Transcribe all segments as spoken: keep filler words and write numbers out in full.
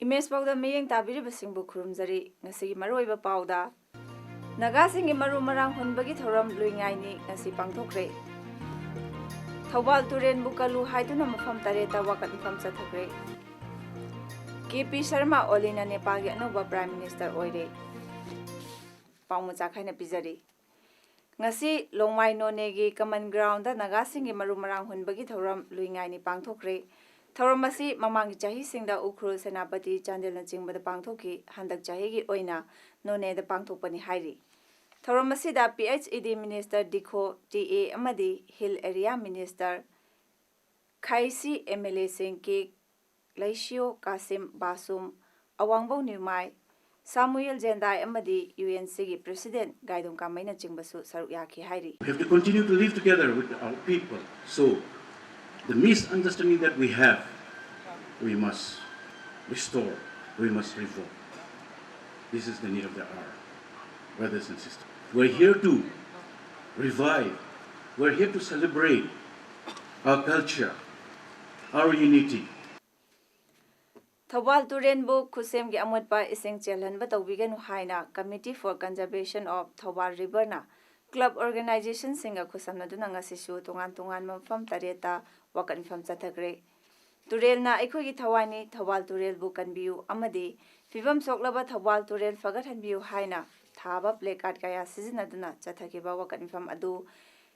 Image ꯄꯥꯎꯗ ꯃꯤꯠꯌꯦꯡ ꯇꯥꯕꯤꯔꯤꯕꯁꯤꯡꯕꯨ ꯈꯨꯔꯨꯝꯖꯔꯤ꯫ ꯉꯁꯤꯒꯤ ꯃꯔꯨꯑꯣꯏꯕ ꯄꯥꯎꯗ, ꯅꯥꯒꯥꯁꯤꯡꯒꯤ ꯃꯔꯨ ꯃꯔꯥꯡ ꯍꯨꯟꯕꯒꯤ ꯊꯧꯔꯝ ꯂꯨꯏꯉꯥꯏꯅꯤ ꯉꯁꯤ ꯄꯥꯡꯊꯣꯛꯈ꯭ꯔꯦ꯫ ꯊꯧꯕꯥꯜ ꯇꯨꯔꯦꯟꯕꯨ ꯀꯜꯂꯨ ꯍꯥꯏꯗꯨꯅ ꯃꯐꯝ ꯇꯔꯦꯠꯇ ꯋꯥꯀꯠ ꯃꯤꯐꯝ ꯆꯠꯊꯈ꯭ꯔꯦ꯫ ꯀꯦ ꯄꯤ ꯁꯔꯃ ꯑꯣꯂꯤꯅ ꯅꯦꯄꯥꯜꯒꯤ ꯑꯅꯧꯕ Prime Minister ꯑꯣꯏꯔꯦ꯫ ꯄꯥꯎ ꯃꯆꯥ ꯈꯥꯏꯅ ꯄꯤꯖꯔꯤ꯫ ꯉꯁꯤ ꯂꯣꯡꯃꯥꯏ ꯅꯣꯅꯦꯒꯤ Common Groundꯗ ꯅꯥꯒꯥꯁꯤꯡꯒꯤ ꯃꯔꯨ ꯃꯔꯥꯡ ꯍꯨꯟꯕꯒꯤ ꯊꯧꯔꯝ ꯂꯨꯏꯉꯥꯏꯅꯤ ꯄꯥꯡꯊꯣꯛꯈ꯭ꯔꯦ꯫ ꯊꯧꯔꯝ ꯑꯁꯤ ꯃꯃꯥꯡꯒꯤ ꯆꯍꯤꯁꯤꯡꯗ ꯎꯈ꯭ꯔꯨꯜ, ꯁꯦꯅꯥꯄꯇꯤ, ꯆꯥꯟꯗꯦꯜꯅꯆꯤꯡꯕꯗ ꯄꯥꯡꯊꯣꯛꯈꯤ꯫ ꯍꯟꯗꯛ ꯆꯍꯤꯒꯤ ꯑꯣꯏꯅ ꯅꯣꯅꯦꯗ ꯄꯥꯡꯊꯣꯛꯄꯅꯤ ꯍꯥꯏꯔꯤ꯫ ꯊꯧꯔꯝ ꯑꯁꯤꯗ P H E D Minister ꯗꯤꯈꯣ ꯇꯤ ꯑꯦ ꯑꯃꯗꯤ Hill Area Minister ꯈꯥꯏꯁꯤ, M L Aꯁꯤꯡ ꯀꯦ ꯂꯩꯁꯤꯌꯣ, ꯀꯥꯁꯤꯝ ꯕꯥꯁꯨꯝ, ꯑꯋꯥꯡꯕꯧ ꯅ꯭ꯌꯨꯃꯥꯏ, ꯁꯥꯃꯨꯌꯦꯜ ꯖꯦꯟꯗꯥꯏ ꯑꯃꯗꯤ U N Cꯒꯤ President ꯒꯥꯏꯗꯣꯡ ꯀꯥꯃꯩꯅꯆꯤꯡꯕꯁꯨ ꯁꯔꯨꯛ ꯌꯥꯈꯤ ꯍꯥꯏꯔꯤ꯫ We have to continue to live together with our people. So, the misunderstanding that we have, we must restore, we must revoke. This is the need of the hour, brothers and sisters. We're here to revive, we're here to celebrate our culture, our unity. Thoubal ꯇꯨꯔꯦꯟꯕꯨ ꯈꯨꯠꯁꯦꯝꯒꯤ ꯑꯃꯣꯠꯄ ꯏꯁꯤꯡ ꯆꯦꯜꯍꯟꯕ ꯇꯧꯕꯤꯒꯅꯨ ꯍꯥꯏꯅ Committee for Conservation of Thoubal Riverꯅ club organizationꯁꯤꯡꯒ ꯈꯨꯠꯁꯝꯅꯗꯨꯅ ꯉꯁꯤꯁꯨ ꯇꯣꯉꯥꯟ ꯇꯣꯉꯥꯟꯕ ꯃꯐꯝ ꯇꯔꯦꯠꯇ ꯋꯥꯀꯠ ꯃꯤꯐꯝ ꯆꯠꯊꯈ꯭ꯔꯦ꯫ "ꯇꯨꯔꯦꯜꯅ ꯑꯩꯈꯣꯏꯒꯤ ꯊꯋꯥꯏꯅꯤ, ꯊꯧꯕꯥꯜ ꯇꯨꯔꯦꯜꯕꯨ ꯀꯟꯕꯤꯌꯨ" ꯑꯃꯗꯤ "ꯐꯤꯕꯝ ꯁꯣꯛꯂꯕ ꯊꯧꯕꯥꯜ ꯇꯨꯔꯦꯜ ꯐꯒꯠꯍꯟꯕꯤꯌꯨ" ꯍꯥꯏꯅ ꯊꯥꯕ placard ꯀꯌꯥ ꯁꯤꯖꯤꯟꯅꯗꯨꯅ ꯆꯠꯊꯈꯤꯕ ꯋꯥꯀꯠ ꯃꯤꯐꯝ ꯑꯗꯨ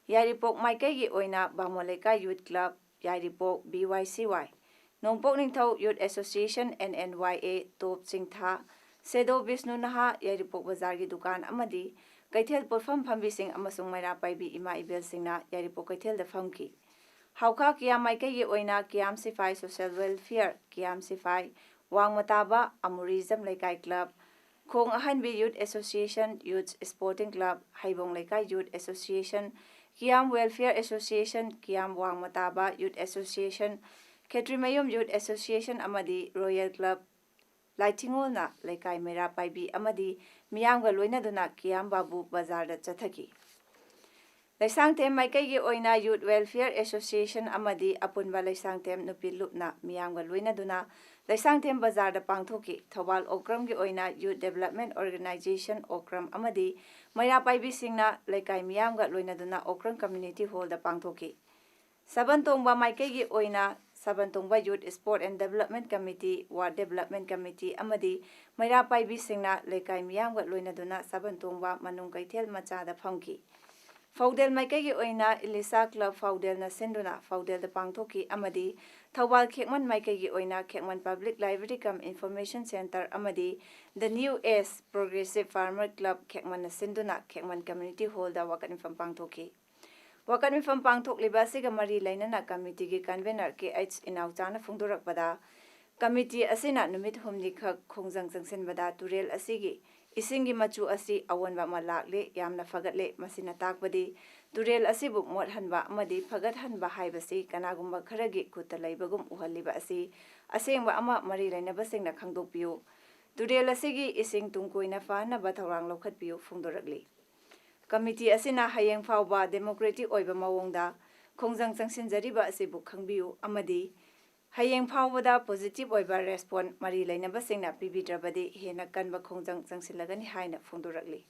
ꯌꯥꯏꯔꯤꯄꯣꯛ ꯃꯥꯏꯀꯩꯒꯤ ꯑꯣꯏꯅ ꯕꯥꯃꯣꯟ ꯂꯩꯀꯥꯏ Youth Club, ꯌꯥꯏꯔꯤꯄꯣꯛ B Y C Y, ꯅꯣꯡꯄꯣꯛ ꯅꯤꯡꯊꯧ Youth Association N N Y A, ꯇꯣꯞ ꯆꯤꯡꯊꯥ, ꯁꯦꯗꯣ ꯕꯤꯁꯅꯨ ꯅꯍꯥ, ꯌꯥꯏꯔꯤꯄꯣꯛ ꯕꯖꯥꯔꯒꯤ ꯗꯨꯀꯥꯟ ꯑꯃꯗꯤ ꯀꯩꯊꯦꯜ ꯄꯣꯠꯐꯝ ꯐꯝꯕꯤꯁꯤꯡ ꯑꯃꯁꯨꯡ ꯃꯩꯔꯥ ꯄꯥꯏꯕꯤ ꯏꯃꯥ ꯏꯕꯦꯜꯁꯤꯡꯅ ꯌꯥꯏꯔꯤꯄꯣꯛ ꯀꯩꯊꯦꯜꯗ ꯐꯝꯈꯤ꯫ ꯍꯥꯎꯈꯥ ꯀꯤꯌꯥꯝ ꯃꯥꯏꯀꯩꯒꯤ ꯑꯣꯏꯅ ꯀꯤꯌꯥꯝ ꯁꯤꯐꯥꯏ Social Welfare, ꯀꯤꯌꯥꯝ ꯁꯤꯐꯥꯏ, ꯋꯥꯡꯃ ꯇꯥꯕ ꯑꯃꯨꯔꯤꯖꯝ ꯂꯩꯀꯥꯏ club, ꯈꯣꯡ ꯑꯍꯟꯕꯤ Youth Association, Youth Sporting Club, ꯍꯩꯕꯣꯡ ꯂꯩꯀꯥꯏ Youth Association, ꯀꯤꯌꯥꯝ Welfare Association, ꯀꯤꯌꯥꯝ ꯋꯥꯡꯃ ꯇꯥꯕ Youth Association, ꯈꯦꯇ꯭ꯔꯤꯃꯌꯨꯝ Youth Association ꯑꯃꯗꯤ Royal Club ꯂꯥꯏꯊꯤꯡꯉꯣꯜꯅ ꯂꯩꯀꯥꯏ ꯃꯩꯔꯥ ꯄꯥꯏꯕꯤ ꯑꯃꯗꯤ ꯃꯤꯌꯥꯝꯒ ꯂꯣꯏꯅꯗꯨꯅ ꯀꯤꯌꯥꯝ ꯕꯥꯕꯨ ꯕꯖꯥꯔꯗ ꯆꯠꯊꯈꯤ꯫ ꯂꯩꯁꯥꯡꯊꯦꯝ ꯃꯥꯏꯀꯩꯒꯤ ꯑꯣꯏꯅ Youth Welfare Association ꯑꯃꯗꯤ ꯑꯄꯨꯟꯕ ꯂꯩꯁꯥꯡꯊꯦꯝ ꯅꯨꯄꯤ ꯂꯨꯞꯅ ꯃꯤꯌꯥꯝꯒ ꯂꯣꯏꯅꯗꯨꯅ ꯂꯩꯁꯥꯡꯊꯦꯝ ꯕꯖꯥꯔꯗ ꯄꯥꯡꯊꯣꯛꯈꯤ꯫ ꯊꯧꯕꯥꯜ ꯑꯣꯀ꯭ꯔꯝꯒꯤ ꯑꯣꯏꯅ Youth Development Organization ꯑꯣꯀ꯭ꯔꯝ ꯑꯃꯗꯤ ꯃꯩꯔꯥ ꯄꯥꯏꯕꯤꯁꯤꯡꯅ ꯂꯩꯀꯥꯏ ꯃꯤꯌꯥꯝꯒ ꯂꯣꯏꯅꯗꯨꯅ ꯑꯣꯀ꯭ꯔꯝ Community Hallꯗ ꯄꯥꯡꯊꯣꯛꯈꯤ꯫ ꯁꯕꯟ ꯇꯣꯡꯕ ꯃꯥꯏꯀꯩꯒꯤ ꯑꯣꯏꯅ ꯁꯕꯟ ꯇꯣꯡꯕ Youth Sport and Development Committee, Ward Development Committee ꯑꯃꯗꯤ ꯃꯩꯔꯥ ꯄꯥꯏꯕꯤꯁꯤꯡꯅ ꯂꯩꯀꯥꯏ ꯃꯤꯌꯥꯝꯒ ꯂꯣꯏꯅꯗꯨꯅ ꯁꯕꯟ ꯇꯣꯡꯕ ꯃꯅꯨꯡ ꯀꯩꯊꯦꯜ ꯃꯆꯥꯗ ꯐꯝꯈꯤ꯫ ꯐꯥꯎꯗꯦꯜ ꯃꯥꯏꯀꯩꯒꯤ ꯑꯣꯏꯅ ꯏꯂꯤꯁꯥ Club ꯐꯥꯎꯗꯦꯜꯅ ꯁꯤꯟꯗꯨꯅ ꯐꯥꯎꯗꯦꯜꯗ ꯄꯥꯡꯊꯣꯛꯈꯤ ꯑꯃꯗꯤ ꯊꯧꯕꯥꯜ ꯈꯦꯛꯃꯟ ꯃꯥꯏꯀꯩꯒꯤ ꯑꯣꯏꯅ ꯈꯦꯛꯃꯟ Public Library cum Information Centre ꯑꯃꯗꯤ The New Age Progressive Farmer Club ꯈꯦꯛꯃꯟꯅ ꯁꯤꯟꯗꯨꯅ ꯈꯦꯛꯃꯟ Community Hallꯗ ꯋꯥꯀꯠ ꯃꯤꯐꯝ ꯄꯥꯡꯊꯣꯛꯈꯤ꯫ ꯋꯥꯀꯠ ꯃꯤꯐꯝ ꯄꯥꯡꯊꯣꯛꯂꯤꯕ ꯑꯁꯤꯒ ꯃꯔꯤ ꯂꯩꯅꯅ committeeꯒꯤ convener K H ꯏꯅꯥꯎꯆꯥꯅ ꯐꯣꯡꯗꯣꯔꯛꯄꯗ, committee ꯑꯁꯤꯅ ꯅꯨꯃꯤꯠ ꯍꯨꯝꯅꯤꯈꯛ ꯈꯣꯡꯖꯪ ꯆꯪꯁꯤꯟꯕꯗ ꯇꯨꯔꯦꯜ ꯑꯁꯤꯒꯤ ꯏꯁꯤꯡꯒꯤ ꯃꯆꯨ ꯑꯁꯤ ꯑꯑꯣꯟꯕ ꯑꯃ ꯂꯥꯛꯂꯦ, ꯌꯥꯝꯅ ꯐꯒꯠꯂꯦ꯫ ꯃꯁꯤꯅ ꯇꯥꯛꯄꯗꯤ ꯇꯨꯔꯦꯜ ꯑꯁꯤꯕꯨ ꯃꯣꯠꯍꯟꯕ ꯑꯃꯗꯤ ꯐꯒꯠꯍꯟꯕ ꯍꯥꯏꯕꯁꯤ ꯀꯅꯥꯒꯨꯝꯕ ꯈꯔꯒꯤ ꯈꯨꯠꯇ ꯂꯩꯕꯒꯨꯝ ꯎꯍꯜꯂꯤꯕ ꯑꯁꯤ ꯑꯁꯦꯡꯕ ꯑꯃ ꯃꯔꯤ ꯂꯩꯅꯕꯁꯤꯡꯅ ꯈꯪꯗꯣꯛꯄꯤꯌꯨ꯫ ꯇꯨꯔꯦꯜ ꯑꯁꯤꯒꯤ ꯏꯁꯤꯡ ꯇꯨꯡ ꯀꯣꯏꯅ ꯐꯍꯟꯅꯕ ꯊꯧꯔꯥꯡ ꯂꯧꯈꯠꯄꯤꯌꯨ ꯐꯣꯡꯗꯣꯔꯛꯂꯤ꯫ Committee ꯑꯁꯤꯅ ꯍꯌꯦꯡ ꯐꯥꯎꯕ democratic ꯑꯣꯏꯕ ꯃꯑꯣꯡꯗ ꯈꯣꯡꯖꯪ ꯆꯪꯁꯤꯟꯖꯔꯤꯕ ꯑꯁꯤꯕꯨ ꯈꯪꯕꯤꯌꯨ ꯑꯃꯗꯤ ꯍꯌꯦꯡ ꯐꯥꯎꯕꯗ positive ꯑꯣꯏꯕ response ꯃꯔꯤ ꯂꯩꯅꯕꯁꯤꯡꯅ ꯄꯤꯕꯤꯗ꯭ꯔꯕꯗꯤ ꯍꯦꯟꯅ ꯀꯟꯕ ꯈꯣꯡꯖꯪ ꯆꯪꯁꯤꯜꯂꯒꯅꯤ ꯍꯥꯏꯅ ꯐꯣꯡꯗꯣꯔꯛꯂꯤ꯫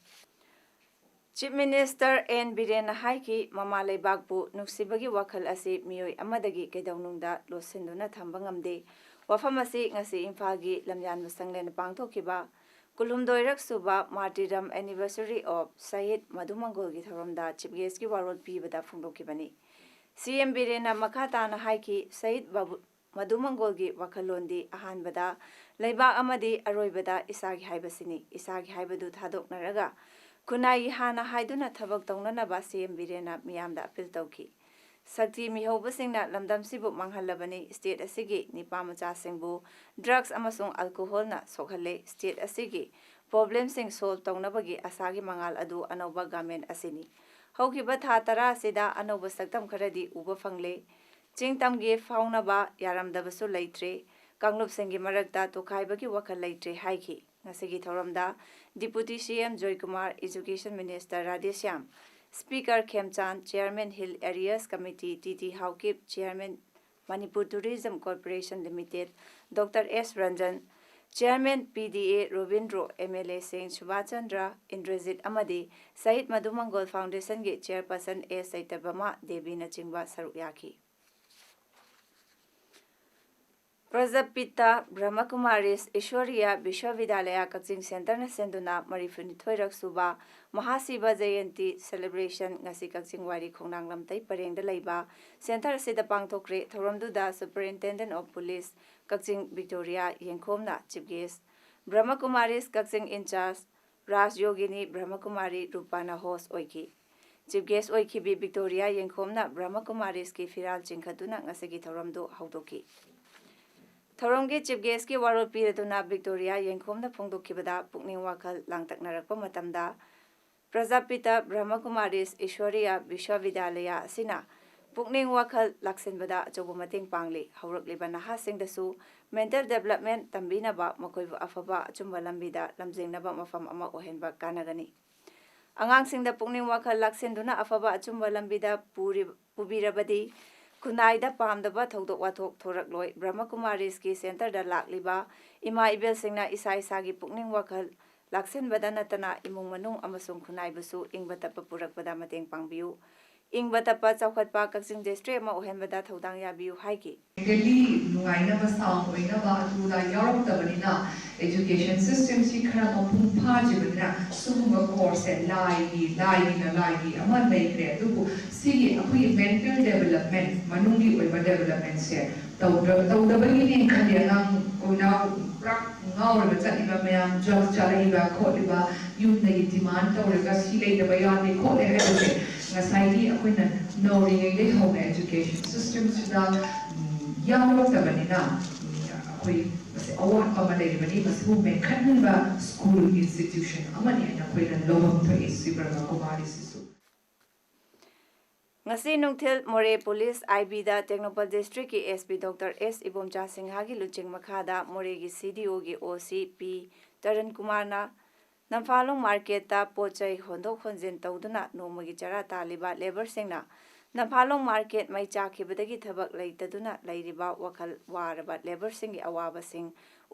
Chief Minister N ꯕꯤꯔꯦꯟꯅ ꯍꯥꯏꯈꯤ, ꯃꯃꯥ ꯂꯩꯕꯥꯛꯄꯨ ꯅꯨꯡꯁꯤꯕꯒꯤ ꯋꯥꯈꯜ ꯑꯁꯤ ꯃꯤꯑꯣꯏ ꯑꯃꯗꯒꯤ ꯀꯩꯗꯧꯅꯨꯡꯗ ꯂꯣꯠꯁꯤꯟꯗꯨꯅ ꯊꯝꯕ ꯉꯝꯗꯦ꯫ ꯋꯥꯐꯝ ꯑꯁꯤ ꯉꯁꯤ ꯏꯝꯐꯥꯜꯒꯤ ꯂꯝꯌꯥꯟꯕ ꯁꯪꯂꯦꯟꯗ ꯄꯥꯡꯊꯣꯛꯈꯤꯕ ꯀꯨꯟꯍꯨꯝꯗꯣꯏꯔꯛ ꯁꯨꯕ Martyrdom Anniversary of ꯁꯍꯤꯗ ꯃꯙꯨ ꯃꯪꯒꯣꯜꯒꯤ ꯊꯧꯔꯝꯗ Chief Guestꯀꯤ ꯋꯥꯔꯣꯜ ꯄꯤꯕꯗ ꯐꯣꯡꯗꯣꯛꯈꯤꯕꯅꯤ꯫ ꯁꯤ ꯑꯦꯝ ꯕꯤꯔꯦꯟꯅ ꯃꯈꯥ ꯇꯥꯅ ꯍꯥꯏꯈꯤ, ꯁꯍꯤꯗ ꯕꯥꯕꯨ-, ꯃꯙꯨ ꯃꯪꯒꯣꯜꯒꯤ ꯋꯥꯈꯜꯂꯣꯟꯗꯤ ꯑꯍꯥꯟꯕꯗ ꯂꯩꯕꯥꯛ ꯑꯃꯗꯤ ꯑꯔꯣꯏꯕꯗ ꯏꯁꯥꯒꯤ ꯍꯥꯏꯕꯁꯤꯅꯤ꯫ ꯏꯁꯥꯒꯤ ꯍꯥꯏꯕꯗꯨ ꯊꯥꯗꯣꯛꯅꯔꯒ ꯈꯨꯟꯅꯥꯏꯒꯤ ꯍꯥꯟꯅ ꯍꯥꯏꯗꯨꯅ ꯊꯕꯛ ꯇꯧꯅꯅꯕ ꯁꯤ ꯑꯦꯝ ꯕꯤꯔꯦꯟꯅ ꯃꯤꯌꯥꯝꯗ appeal ꯇꯧꯈꯤ꯫ ꯁꯛꯇꯤ ꯃꯤꯍꯧꯕꯁꯤꯡꯅ ꯂꯝꯗꯝꯁꯤꯕꯨ ꯃꯥꯡꯍꯜꯂꯕꯅꯤ꯫ State ꯑꯁꯤꯒꯤ ꯅꯤꯄꯥ ꯃꯆꯥꯁꯤꯡꯕꯨ drugs ꯑꯃꯁꯨꯡ alcoholꯅ ꯁꯣꯛꯍꯜꯂꯦ꯫ State ꯑꯁꯤꯒꯤ problemꯁꯤꯡ solve ꯇꯧꯅꯕꯒꯤ ꯑꯁꯥꯒꯤ ꯃꯉꯥꯜ ꯑꯗꯨ ꯑꯅꯧꯕ government ꯑꯁꯤꯅꯤ꯫ ꯍꯧꯈꯤꯕ ꯊꯥ ꯇꯔꯥ ꯑꯁꯤꯗ ꯑꯅꯧꯕ ꯁꯛꯇꯝ ꯈꯔꯗꯤ ꯎꯕ ꯐꯪꯂꯦ꯫ ꯆꯤꯡ ꯇꯝꯒꯤ ꯐꯥꯎꯅꯕ ꯌꯥꯔꯝꯗꯕꯁꯨ ꯂꯩꯇ꯭ꯔꯦ꯫ ꯀꯥꯡꯂꯨꯞꯁꯤꯡꯒꯤ ꯃꯔꯛꯇ ꯇꯣꯈꯥꯏꯕꯒꯤ ꯋꯥꯈꯜ ꯂꯩꯇ꯭ꯔꯦ ꯍꯥꯏꯈꯤ꯫ ꯉꯁꯤꯒꯤ ꯊꯧꯔꯝꯗ Deputy C M Joykumar, Education Minister Radheshyam, Speaker ꯈꯦꯝꯆꯥꯟ, Chairman Hill Areas Committee T T Haokip, Chairman Manipur Tourism Corporation Limited Doctor S Ranjan, Chairman P D A Robindro, M L Aꯁꯤꯡ Subhas Chandra, Indrajit ꯑꯃꯗꯤ ꯁꯍꯤꯗ ꯃꯙꯨ ꯃꯪꯒꯣꯜ Foundationꯒꯤ Chairperson S ꯁꯩꯇꯚꯃꯥ ꯗꯦꯕꯤꯅꯆꯤꯡꯕ ꯁꯔꯨꯛ ꯌꯥꯈꯤ꯫ ꯄ꯭ꯔꯖꯥꯄꯤꯇꯥ ꯕ꯭ꯔꯍ꯭ꯃꯀꯨꯃꯥꯔꯤꯁ ꯏꯁ꯭ꯋꯔꯤꯌꯥ ꯕꯤꯁ꯭ꯋꯕꯤꯗ꯭ꯌꯥꯂꯌꯥ ꯀꯛꯆꯤꯡ centreꯅ ꯁꯤꯟꯗꯨꯅ ꯃꯔꯤꯐꯨꯅꯤꯊꯣꯏꯔꯛ ꯁꯨꯕ ꯃꯍꯥꯁꯤꯕ ꯖꯌꯟꯇꯤ celebration ꯉꯁꯤ ꯀꯛꯆꯤꯡ ꯋꯥꯏꯔꯤ ꯈꯣꯡꯅꯥꯡ ꯂꯝꯇꯩ ꯄꯔꯦꯡꯗ ꯂꯩꯕ centre ꯑꯁꯤꯗ ꯄꯥꯡꯊꯣꯛꯈ꯭ꯔꯦ꯫ ꯊꯧꯔꯝꯗꯨꯗ Superintendent of Police ꯀꯛꯆꯤꯡ ꯕꯤꯛꯇꯣꯔꯤꯌꯥ ꯌꯦꯡꯈꯣꯝꯅ chief guest, ꯕ꯭ꯔꯍ꯭ꯃꯀꯨꯃꯥꯔꯤꯁ ꯀꯛꯆꯤꯡ in charge ꯔꯥꯖ ꯌꯣꯒꯤꯅꯤ ꯕ꯭ꯔꯍ꯭ꯃꯀꯨꯃꯥꯔꯤ ꯔꯨꯄꯥꯅ host ꯑꯣꯏꯈꯤ꯫ Chief guest ꯑꯣꯏꯈꯤꯕꯤ ꯕꯤꯛꯇꯣꯔꯤꯌꯥ ꯌꯦꯡꯈꯣꯝꯅ ꯕ꯭ꯔꯍ꯭ꯃꯀꯨꯃꯥꯔꯤꯁꯀꯤ ꯐꯤꯔꯥꯜ ꯆꯤꯡꯈꯠꯇꯨꯅ ꯉꯁꯤꯒꯤ ꯊꯧꯔꯝꯗꯨ ꯍꯧꯗꯣꯛꯈꯤ꯫ ꯊꯧꯔꯝꯒꯤ chief guestꯀꯤ ꯋꯥꯔꯣꯜ ꯄꯤꯔꯗꯨꯅ ꯕꯤꯛꯇꯣꯔꯤꯌꯥ ꯌꯦꯡꯈꯣꯝꯅ ꯐꯣꯡꯗꯣꯛꯈꯤꯕꯗ, ꯄꯨꯛꯅꯤꯡ ꯋꯥꯈꯜ ꯂꯥꯡꯇꯛꯅꯔꯛꯄ ꯃꯇꯝꯗ ꯄ꯭ꯔꯖꯥꯄꯤꯇꯥ ꯕ꯭ꯔꯍ꯭ꯃꯀꯨꯃꯥꯔꯤꯁ ꯏꯁ꯭ꯋꯔꯤꯌꯥ ꯕꯤꯁ꯭ꯋꯕꯤꯗ꯭ꯌꯥꯂꯌꯥ ꯑꯁꯤꯅ ꯄꯨꯛꯅꯤꯡ ꯋꯥꯈꯜ ꯂꯥꯛꯁꯤꯟꯕꯗ ꯑꯆꯧꯕ ꯃꯇꯦꯡ ꯄꯥꯡꯂꯤ꯫ ꯍꯧꯔꯛꯂꯤꯕ ꯅꯍꯥꯁꯤꯡꯗꯁꯨ mental development ꯇꯝꯕꯤꯅꯕ, ꯃꯈꯣꯏꯕꯨ ꯑꯐꯕ ꯑꯆꯨꯝꯕ ꯂꯝꯕꯤꯗ ꯂꯝꯖꯤꯡꯅꯕ ꯃꯐꯝ ꯑꯃ ꯑꯣꯏꯍꯟꯕ ꯀꯥꯟꯅꯒꯅꯤ꯫ ꯑꯉꯥꯡꯁꯤꯡꯗ ꯄꯨꯛꯅꯤꯡ ꯋꯥꯈꯜ ꯂꯥꯛꯁꯤꯟꯗꯨꯅ ꯑꯐꯕ ꯑꯆꯨꯝꯕ ꯂꯝꯕꯤꯗ ꯄꯨꯔꯤ-, ꯄꯨꯕꯤꯔꯕꯗꯤ ꯈꯨꯟꯅꯥꯏꯗ ꯄꯥꯝꯗꯕ ꯊꯧꯗꯣꯛ ꯋꯥꯊꯣꯛ ꯊꯣꯔꯛꯂꯣꯏ꯫ ꯕ꯭ꯔꯍ꯭ꯃꯀꯨꯃꯥꯔꯤꯁꯀꯤ centreꯗ ꯂꯥꯛꯂꯤꯕ ꯏꯃꯥ ꯏꯕꯦꯜꯁꯤꯡꯅ ꯏꯁꯥ ꯏꯁꯥꯒꯤ ꯄꯨꯛꯅꯤꯡ ꯋꯥꯈꯜ ꯂꯥꯛꯁꯤꯟꯕꯗ ꯅꯠꯇꯅ ꯏꯃꯨꯡ ꯃꯅꯨꯡ ꯑꯃꯁꯨꯡ ꯈꯨꯟꯅꯥꯏꯕꯨꯁꯨ ꯏꯪꯕ ꯇꯞꯄ ꯄꯨꯔꯛꯄꯗ ꯃꯇꯦꯡ ꯄꯥꯡꯕꯤꯌꯨ꯫ ꯏꯪꯕ ꯇꯞꯄ ꯆꯥꯎꯈꯠꯄ ꯀꯛꯆꯤꯡ district ꯑꯃ ꯑꯣꯏꯍꯟꯕꯗ ꯊꯧꯗꯥꯡ ꯌꯥꯕꯤꯌꯨ ꯍꯥꯏꯈꯤ꯫ Mentally ꯅꯨꯡꯉꯥꯏꯅꯕ sound ꯑꯣꯏꯅꯕ ꯑꯗꯨꯗ ꯌꯥꯎꯔꯛꯇꯕꯅꯤꯅ education systemꯁꯤ ꯈꯔ ꯃꯄꯨꯡ ꯐꯥꯗ꯭ꯔꯤꯕꯅꯤꯅ ꯁꯤꯒꯨꯝꯕ courseꯁꯦ ꯂꯥꯏꯒꯤ, ꯂꯥꯏꯒꯤꯅ ꯂꯥꯏꯒꯤ ꯑꯃ ꯂꯩꯈ꯭ꯔꯦ꯫ ꯑꯗꯨꯕꯨ ꯁꯤꯒꯤ ꯑꯩꯈꯣꯏꯒꯤ mental development, ꯃꯅꯨꯡꯒꯤ ꯑꯣꯏꯕ developmentꯁꯦ ꯇꯧꯗ꯭ꯔ-, ꯇꯧꯗꯕꯒꯤꯅꯦ ꯈꯜꯂꯤ꯫ ꯑꯉꯥꯡ ꯑꯣꯏꯅ ꯄꯨꯔꯥ ꯉꯥꯎꯔꯒ ꯆꯠꯂꯤꯕ ꯃꯌꯥꯝ, drugs ꯆꯥꯔꯛꯏꯕ ꯈꯣꯠꯂꯤꯕ, ꯌꯨꯝꯗꯒꯤ demand ꯇꯧꯔꯒ ꯁꯤ ꯂꯩꯗꯕ ꯌꯥꯗꯦ ꯈꯣꯠꯂꯦ ꯍꯥꯏꯕꯁꯦ ꯉꯁꯥꯏꯒꯤ ꯑꯩꯈꯣꯏꯅ ꯅꯧꯔꯤꯉꯩꯗꯒꯤ ꯍꯧꯅ education systemꯁꯤꯗ, ꯎꯝ, ꯌꯥꯎꯔꯛꯇꯕꯅꯤꯅ, ꯎꯝ, ꯑꯩꯈꯣꯏ ꯃꯁꯤ ꯑꯋꯥꯠꯄ ꯑꯃ ꯂꯩꯔꯤꯕꯅꯤ, ꯃꯁꯤꯕꯨ ꯃꯦꯟꯈꯠꯍꯟꯕ ꯁ꯭ꯀꯨꯜ ꯏꯟꯁꯇꯤꯇ꯭ꯌꯨꯁꯟ ꯑꯃꯅꯤ ꯍꯥꯏꯅ ꯑꯩꯈꯣꯏꯅ ꯂꯧꯐꯝ ꯊꯣꯛꯏ ꯁ꯭ꯔꯤ ꯕ꯭ꯔꯍ꯭ꯃ ꯀꯨꯃꯥꯔꯤꯁꯤꯁꯨ꯫ ꯉꯁꯤ ꯅꯨꯡꯊꯤꯜ ꯃꯣꯔꯦ ꯄꯨꯂꯤꯁ ꯑꯥꯏ ꯕꯤꯗ ꯇꯦꯡꯅꯧꯄꯜ ꯗꯤꯁꯇ꯭ꯔꯤꯛꯀꯤ ꯑꯦꯁ ꯄꯤ ꯗꯣꯛꯇꯔ ꯑꯦꯁ ꯏꯕꯣꯝꯆꯥ ꯁꯤꯡꯍꯒꯤ ꯂꯨꯆꯤꯡ ꯃꯈꯥꯗ ꯃꯣꯔꯦꯒꯤ ꯁꯤ ꯗꯤ ꯑꯣꯒꯤ ꯑꯣ ꯁꯤ ꯄꯤ ꯇꯔꯟ ꯀꯨꯃꯥꯔꯅ ꯅꯝꯐꯥꯂꯣꯡ ꯃꯥꯔꯀꯦꯠꯇ ꯄꯣꯠ ꯆꯩ ꯍꯣꯟꯗꯣꯛ ꯍꯣꯟꯖꯤꯟ ꯇꯧꯗꯨꯅ ꯅꯣꯡꯃꯒꯤ ꯆꯔꯥ ꯇꯥꯜꯂꯤꯕ ꯂꯦꯕꯔꯁꯤꯡꯅ ꯅꯝꯐꯥꯂꯣꯡ ꯃꯥꯔꯀꯦꯠ ꯃꯩ ꯆꯥꯛꯈꯤꯕꯗꯒꯤ ꯊꯕꯛ ꯂꯩꯇꯗꯨꯅ ꯂꯩꯔꯤꯕ ꯋꯥꯈꯜ ꯋꯥꯔꯕ ꯂꯦꯕꯔꯁꯤꯡꯒꯤ ꯑꯋꯥꯕꯁꯤꯡ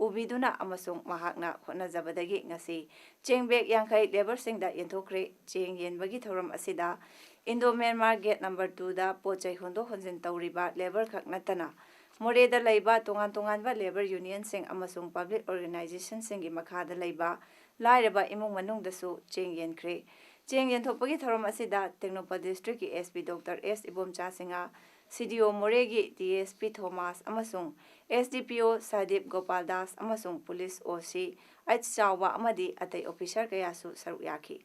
ꯎꯕꯤꯗꯨꯅ ꯑꯃꯁꯨꯡ ꯃꯍꯥꯛꯅ ꯍꯣꯠꯅꯖꯕꯗꯒꯤ ꯉꯁꯤ ꯆꯦꯡ ꯕꯦꯒ ꯌꯥꯡꯈꯩ ꯂꯦꯕꯔꯁꯤꯡꯗ ꯌꯦꯟꯊꯣꯛꯈ꯭ꯔꯦ꯫ ꯆꯦꯡ ꯌꯦꯟꯕꯒꯤ ꯊꯧꯔꯝ ꯑꯁꯤꯗ ꯏꯟꯗꯣ ꯃ꯭ꯌꯥꯟꯃꯥꯔ ꯒꯦꯠ ꯅꯝꯕꯔ ꯇꯨꯗ ꯄꯣꯠ ꯆꯩ ꯍꯣꯟꯗꯣꯛ ꯍꯣꯟꯖꯤꯟ ꯇꯧꯔꯤꯕ ꯂꯦꯕꯔ ꯈꯛ ꯅꯠꯇꯅ ꯃꯣꯔꯦꯗ ꯂꯩꯕ ꯇꯣꯉꯥꯟ ꯇꯣꯉꯥꯟꯕ ꯂꯦꯕꯔ ꯌꯨꯅꯤꯌꯟꯁꯤꯡ ꯑꯃꯁꯨꯡ ꯄꯕ꯭ꯂꯤꯛ ꯑꯣꯔꯒꯅꯥꯏꯖꯦꯁꯟꯁꯤꯡꯒꯤ ꯃꯈꯥꯗ ꯂꯩꯕ ꯂꯥꯏꯔꯕ ꯏꯃꯨꯡ ꯃꯅꯨꯡꯗꯁꯨ ꯆꯦꯡ ꯌꯦꯟꯈ꯭ꯔꯦ꯫ ꯆꯦꯡ ꯌꯦꯟꯊꯣꯛꯄꯒꯤ ꯊꯧꯔꯝ ꯑꯁꯤꯗ ꯇꯦꯡꯅꯧꯄꯜ ꯗꯤꯁꯇ꯭ꯔꯤꯛꯀꯤ ꯑꯦꯁ ꯄꯤ ꯗꯣꯛꯇꯔ ꯑꯦꯁ ꯏꯕꯣꯝꯆꯥ ꯁꯤꯡꯍ, ꯁꯤ ꯗꯤ ꯑꯣ ꯃꯣꯔꯦꯒꯤ ꯗꯤ ꯑꯦꯁ ꯄꯤ ꯊꯣꯃꯥꯁ ꯑꯃꯁꯨꯡ ꯑꯦꯁ ꯗꯤ ꯄꯤ ꯑꯣ ꯁꯥꯗꯤꯞ ꯒꯣꯄꯥꯜ ꯗꯥꯁ ꯑꯃꯁꯨꯡ ꯄꯨꯂꯤꯁ ꯑꯣ ꯁꯤ ꯑꯩꯆ ꯆꯥꯎꯕ ꯑꯃꯗꯤ ꯑꯇꯩ ꯑꯣꯐꯤꯁꯔ ꯀꯌꯥꯁꯨ ꯁꯔꯨꯛ ꯌꯥꯈꯤ꯫